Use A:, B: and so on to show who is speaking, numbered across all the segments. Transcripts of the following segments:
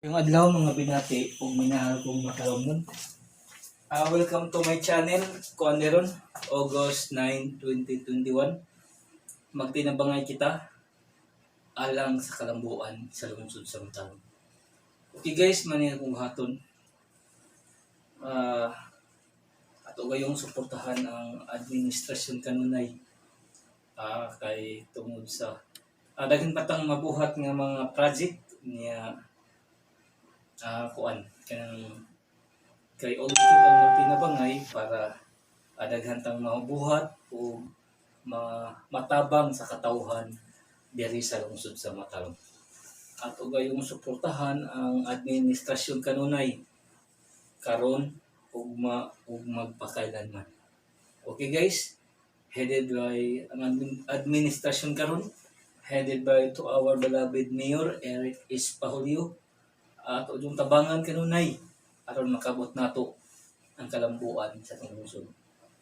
A: Maayong adlaw, mga binati ug minahal kong matalomnon. Welcome to my channel, kuan ron, August 9, 2021. Magtinabangay kita alang sa kalambuan sa lungsod sa Matalom. Okay guys, mao ni akong buhaton. Ato gayong suportahan ang administrasyon kanunay kay tungod sa daghan pa tang mabuhat nga mga project niya, kuan kanang kay all ang magtinabangay para daghan tang mabuhat o matabang sa katawhan diri sa lungsod sa Matalom. Ato gayong suportahan ang administrasyon kanunay karon ug magpakailanman. Okay guys, headed by ang administrasyon karon headed by to our beloved Mayor Eric Espajolio. Ato yung tabangan kanunay aron makabot nato ang kalambuan sa atong lungsod.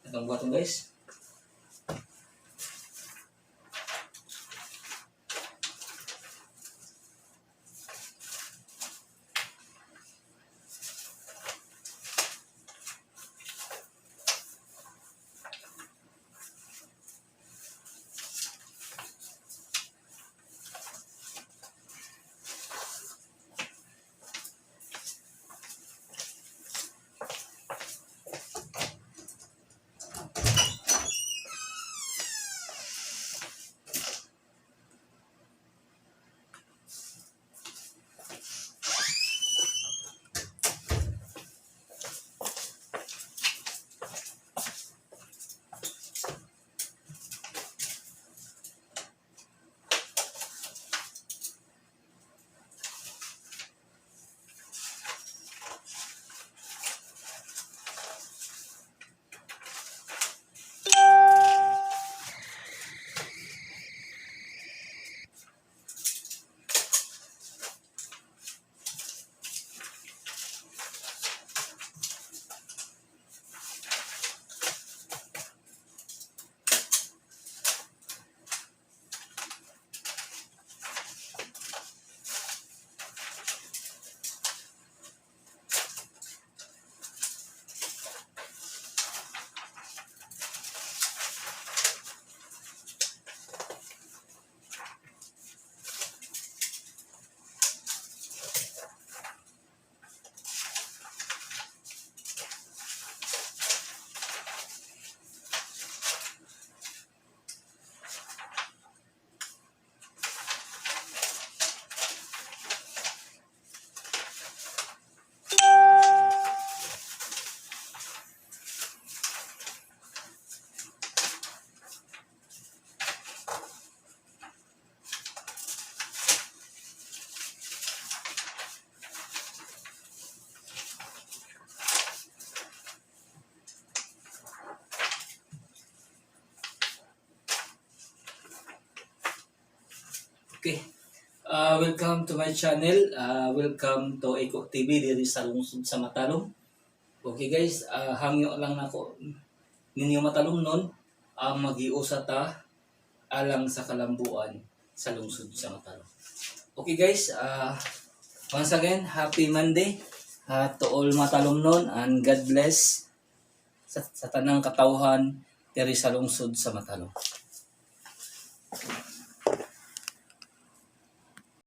A: Atong buhaton, guys. Okay. Welcome to my channel. Welcome to Eco TV diri sa lungsod sa Matalom. Okay guys, hangyo lang nako ninyo matalomnon ang magiusa ta alang sa kalambuan sa lungsod sa Matalom. Okay guys, once again, happy Monday to all matalomnon and God bless sa tanang katawhan diri sa lungsod sa Matalom.